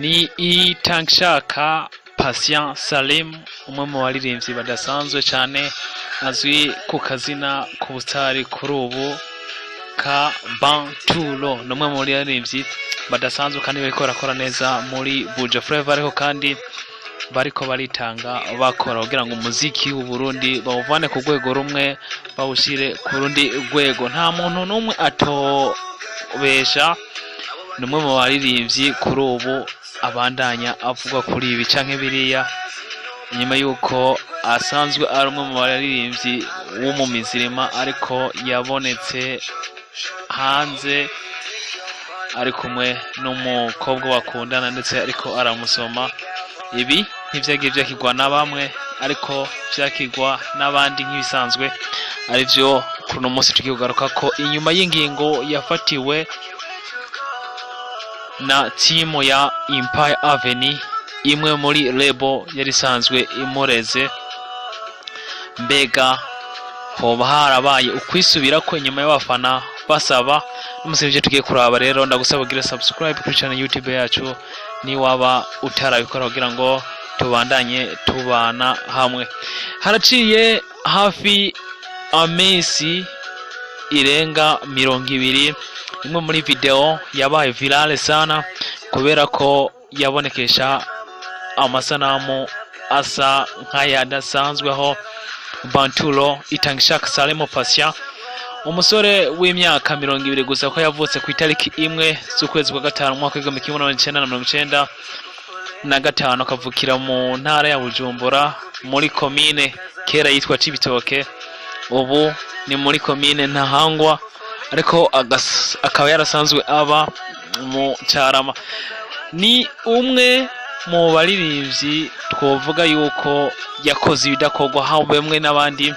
Ni Itangishaka Patient Salim, umwe mu baririmbyi badasanzwe cyane, azwi ku kazina k'ubutari kuri ubu ka Banturo. Ni umwe mu baririmbyi badasanzwe kandi bariko barakora neza muri Buja Flava, ariko kandi bariko baritanga bakora kugira ngo umuziki w'u Burundi bawuvane ku rwego rumwe bawushyire ku rundi rwego. Nta muntu n'umwe atobesha, ni umwe mu baririmbyi kuri ubu abandanya avuga kuri ibi canke biriya, nyuma yuko asanzwe ari umwe mu baririmbyi w'umumizirima, ariko yabonetse hanze ari kumwe n'umukobwa bakundana, ndetse ariko aramusoma. Ibi ntivyagiye vyakirwa na bamwe, ariko vyakirwa n'abandi nk'ibisanzwe. Arivyo kuri uno munsi tugiye kugaruka ko inyuma y'ingingo yafatiwe na timu ya Empire Avenue, imwe muri label yari isanzwe imureze. Mbega hoba harabaye ukwisubira ko inyuma y'abafana basaba? N'umunsi ivyo tugiye kuraba. Rero ndagusaba ugire subscribe kuri channel YouTube yacu niwaba utarabikora, kugira ngo tubandanye tubana hamwe. Haraciye hafi amezi irenga 20, imwe muri video yabaye virale sana kubera ko yabonekesha amasanamu asa nk'ayadasanzweho. Banturo Itangishaka Salemo Patient, umusore w'imyaka 20 gusa, ko yavutse ku itariki 1 z'ukwezi kwa gatanu umwaka w'1995, akavukira mu ntara ya Bujumbura, muri komine kera yitwa Cibitoke, ubu ni muri komine Ntahangwa, ariko akaba yarasanzwe aba mu Carama. Ni umwe mu baririmbyi twovuga yuko yakoze ibidakorwa, aho bamwe n'abandi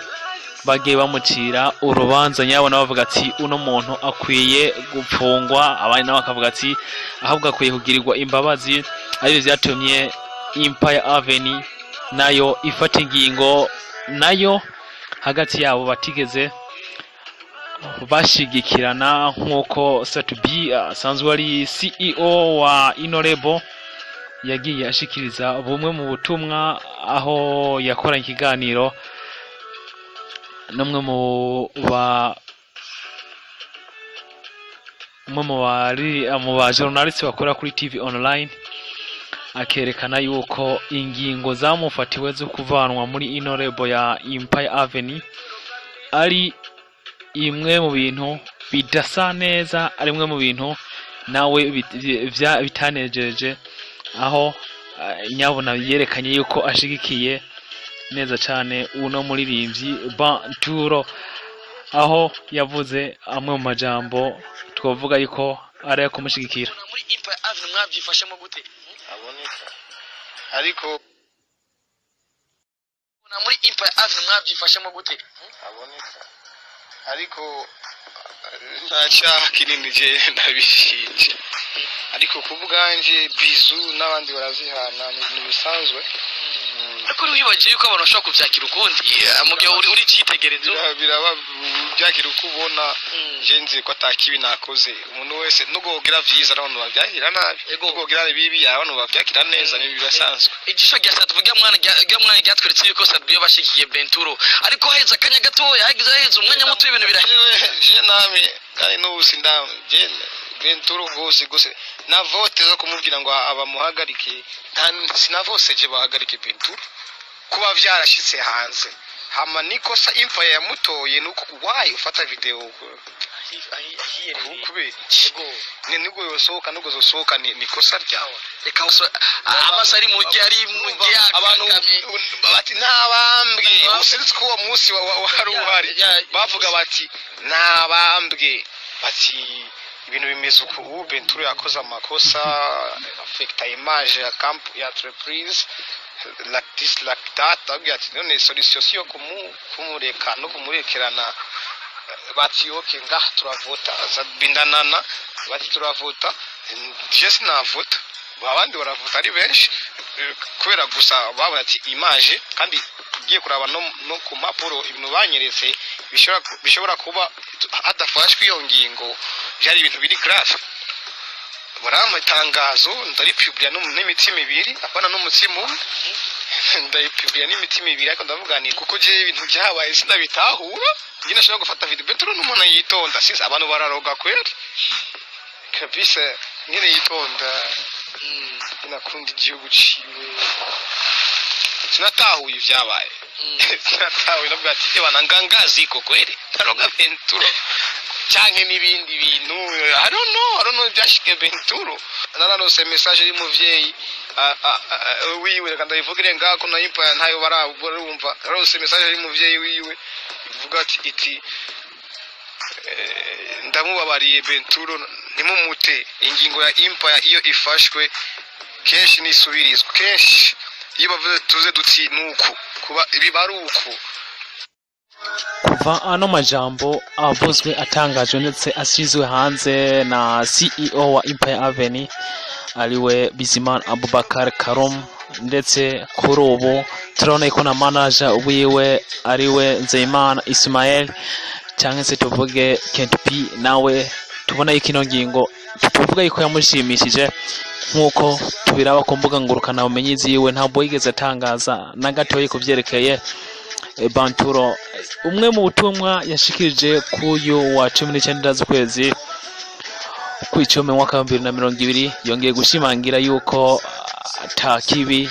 bagiye bamucira urubanza nyabona bavuga ati uno muntu akwiye gupfungwa, abandi nabo bakavuga ati ahubwo akwiye kugirirwa imbabazi. Aribyo vyatumye Empire Avenue nayo ifata ingingo, nayo hagati yabo batigeze bashigikirana, nk'uko Sat-B asanzwe ari CEO wa ino label yagiye ashikiriza bumwe mu butumwa, aho yakoranye ikiganiro n'umwe mu ba umwe mu bari mu ba journaliste bakora kuri TV online, akerekana yuko ingingo zamufatiwe zo kuvanwa muri ino label ya Empire Avenue ari imwe mu bintu bidasa neza, ari imwe mu bintu nawe bitanejeje, aho nyabona yerekanye yuko ashigikiye neza cane uno muririmbyi Banturo, aho yavuze amwe mu majambo twovuga yuko ari ayo kumushigikira. Muri Empire Avenue mwabyifashemo gute? Aboneka, ariko Na muri Empire Avenue mwabyifashemo gute? Aboneka, ariko nta cyaha kinini je ndabishinja, ariko ku bwanje bizu n'abandi barazihana, ni ibintu bisanzwe. Ariko wibagiye yuko abantu bashobora kuvyakira ukundi mu gihe uri icyitegererezo. Biraba byakira uko ubona. Je nzi ko ata kibi nakoze. Umuntu wese nubwo wogira vyiza n'abantu bavyakira nabi, nubwo wogira bibi abantu bavyakira neza, ni birasanzwe. Ijisho rya Sat-B rya mwana ryatweretse yuko Sat-B yabashigikiye Benturo, ariko haheze akanya gatoya, haheze umwanya muto, ibintu birahinduka. Je nami kandi n'ubu sinda je Benturo gose gose, na vote zo kumubwira ngo abamuhagarike nta sinavose je bahagarike Benturo. Kuba vyarashitse hanze hama nikosa Empire yamutoye, nuko why ufata video kubera iki? Ni nubwo yosohoka, nubwo zosohoka, ni kosa ryawe. Reka amaso ari mu gihe Abantu bati ntabambwe, usinzi ko uwo munsi wari uhari, bavuga bati ntabambwe, bati ibintu bimeze uku, ubu Benturo yakoze amakosa affecta image ya camp ya entreprise, like this, like that. Ababwira ati none solution si yo kumureka no kumurekerana? Bati okay, ngaha turavota bindanana, bati turavota. Je sinavota, abandi baravota ari benshi, kubera gusa babona ati image. Kandi ugiye kuraba no ku mpapuro ibintu banyeretse bishobora kuba hadafashwe iyo ngingo, byari ibintu biri grave. Barampa itangazo, ndaripublia n'imitima ibiri, apana n'umutima umwe. Ndayipublia n'imitima ibiri, ariko ndavuga ni kuko je ibintu byabaye sinabitahura. Njye nashobora gufata video. Benturo n'umuntu yitonda, sinzi, abantu bararoga kweli kabisa. Nyine yitonda, nakunda igihugu ciwe. Sinatahuye ibyabaye, sinatahuye. Ndavuga ati: "Ewa, nangangaziko kweli taroga Benturo canke n'ibindi bintu." I don't know, I don't know ibyashike Benturo. Naranose message y'umuvyeyi wiwe, reka ndayivugire ngako na Empire ntayo barumva. Narose message y'umuvyeyi wiwe ivuga ati iti "Ndamubabariye Benturo, ntimumute." Ingingo ya Empire iyo ifashwe kenshi nisubirizwa. Kenshi iyo bavuze tuze duti nuku kuba biba ari uku. Kuva ano majambo avuzwe, atangajwe ndetse ashyizwe hanze na CEO wa Empire Avenue, ariwe Bizimana Abubakar Karum, ndetse kuri ubu turabona ko na manager wiwe ariwe Nzeyimana Ismael, cyangwa se tuvuge Kent P, nawe tubona yuko ino ngingo tuvuga yuko yamushimishije, nk'uko tubiraba ku mbuga ngurukanabumenyi ziwe. Ntabwo yigeze atangaza na gatoya ku byerekeye Banturo. Umwe mu butumwa yashikirije k'uyu wa 19 z'ukwezi kw'icumi, mwaka wa 2020, yongeye gushimangira yuko ata kibi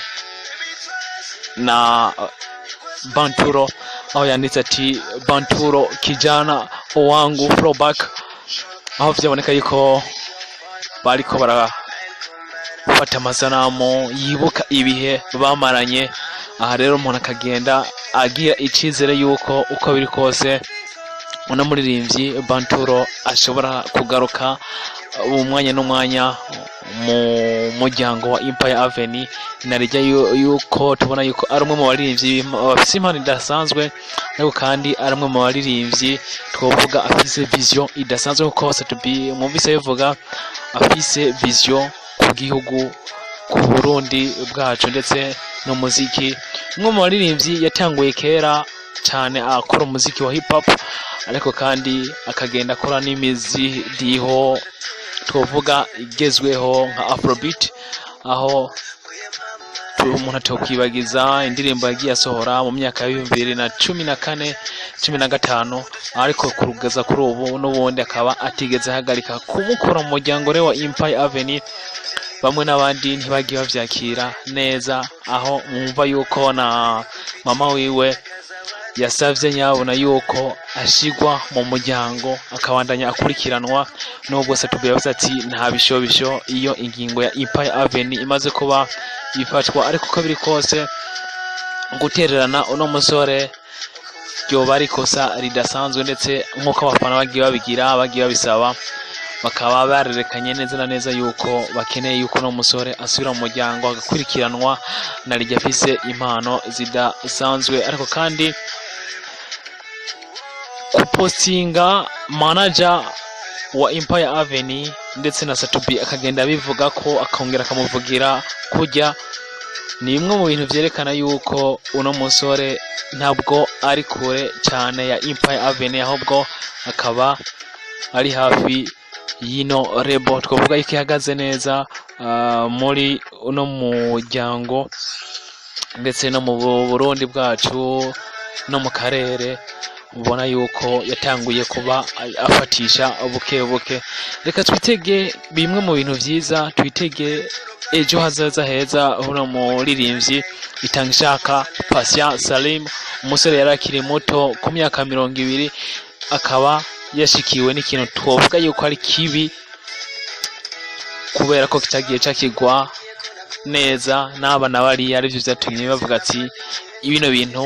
na Banturo, aho yanditse ati: "Banturo kijana wangu throwback", aho vyaboneka yuko bariko barafata amasanamu yibuka ibihe bamaranye. Aha rero umuntu akagenda agira icizere yuko uko biri kose uno muririmbyi Banturo ashobora kugaruka umwanya n'umwanya mu muryango wa Empire Avenue, narijya yuko tubona yuko ari umwe mu baririmbyi bafise impano idasanzwe, ariko kandi ari umwe mu baririmbyi twovuga afise vision idasanzwe, kuko Sat-B mwumvise bivuga afise vision ku gihugu, ku Burundi bwacu ndetse n'umuziki. Umwe mu baririmbyi yatanguye kera cyane akora umuziki wa hip hop, ariko kandi akagenda akora n'imizidiho twovuga igezweho nka afrobeat, aho umuntu atokwibagiza indirimbo yagiye asohora mu myaka ya 2014, 15, ariko kugeza kuri ubu n'ubundi akaba atigeze ahagarika kumukura mu muryango rero wa Empire Avenue. Bamwe n'abandi ntibagiye bavyakira neza, aho mwumva yuko na mama wiwe yasavye nyabona yuko ashigwa mu muryango akabandanya akurikiranwa, nubwo Sat-B yavuze ati nta bishobisho iyo ingingo ya Empire Avenue imaze kuba ifatwa. Ariko uko biri kose, gutererana uno musore ryoba ari ikosa ridasanzwe, ndetse nk'uko abafana bagiye babigira, bagiye babisaba, bakaba barerekanye neza na neza yuko bakeneye yuko uno musore asubira mu muryango agakurikiranwa, na rijya afise impano zidasanzwe. Ariko kandi kupostinga manager wa Empire Avenue ndetse na Sat-B akagenda abivuga ko akongera akamuvugira kujya, ni bimwe mu bintu vyerekana yuko uno musore ntabwo ari kure cyane ya Empire Avenue, ahubwo akaba ari hafi y'ino label twavuga yuko ihagaze neza muri uno muryango ndetse no mu Burundi bwacu no mu karere. Ubona yuko yatanguye kuba afatisha buke buke. Reka twitege bimwe mu bintu vyiza, twitege ejo hazaza heza uno muririmbyi Itangishaka Patient Salim, umusore yari akiri muto ku myaka 20, akaba yashikiwe n'ikintu twovuga yuko ari kibi, kubera ko kitagiye cakigwa neza n'aba na bariya, arivyo vyatumye bavuga ati bino bintu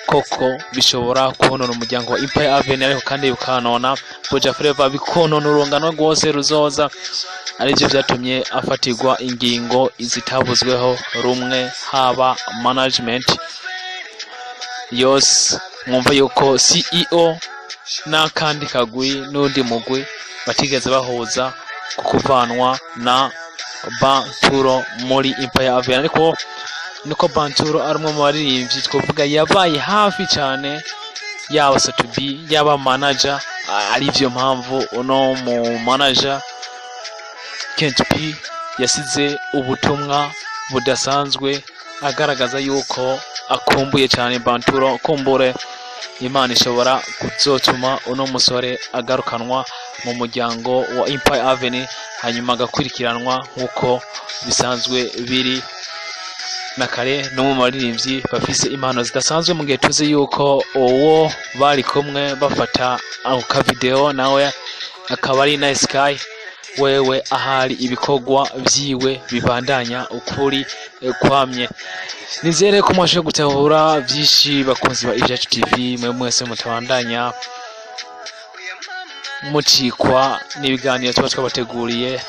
koko bishobora konona umuryango wa Empire Avenue, ariko kandi bikanona Buja Flava, bikonona urungano rwose ruzoza, arivyo vyatumye afatirwa ingingo zitabuzweho rumwe, haba management yose. Mwumva yuko CEO n'akandi kagwi n'undi mugwi batigeze bahuza ku kuvanwa na Banturo muri Empire Avenue, ariko niko Banturo ari umwe mu baririmbyi twavuga yabaye hafi cyane, yaba Sat-B, yaba manager, arivyo mpamvu uno mu manager Kent P yasize ubutumwa budasanzwe agaragaza yuko akumbuye cyane Banturo. Kumbure Imana ishobora kuzotuma uno musore agarukanwa mu muryango wa Empire Avenue, hanyuma agakurikiranwa nk'uko bisanzwe biri na kare no mu baririmbyi bafise impano zidasanzwe, mu gihe tuzi yuko uwo bari kumwe bafata ako kavideo nawe akaba ari Nice Sky, wewe ahari ibikorwa vyiwe bibandanya ukuri kwamye. Nizere ko mwashoboye gutahura vyinshi, bakunzi ba Ivyacu TV, mwe mwese mutabandanya mucikwa n'ibiganiro tuba twabateguriye.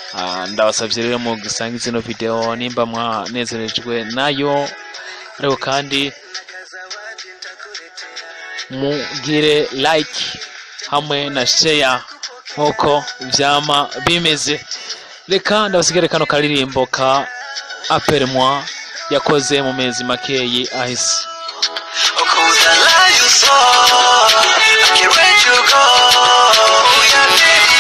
Ndabasavye rero mugisange zino video nimba mwanezerejwe nayo, ariko kandi mugire like hamwe na share nk'uko vyama bimeze. Reka ndabasigare kano karirimbo ka Appelle-moi yakoze mu mezi makeyi ahise. Oh, 'cause I love you so. I can't let you go. Yeah, baby.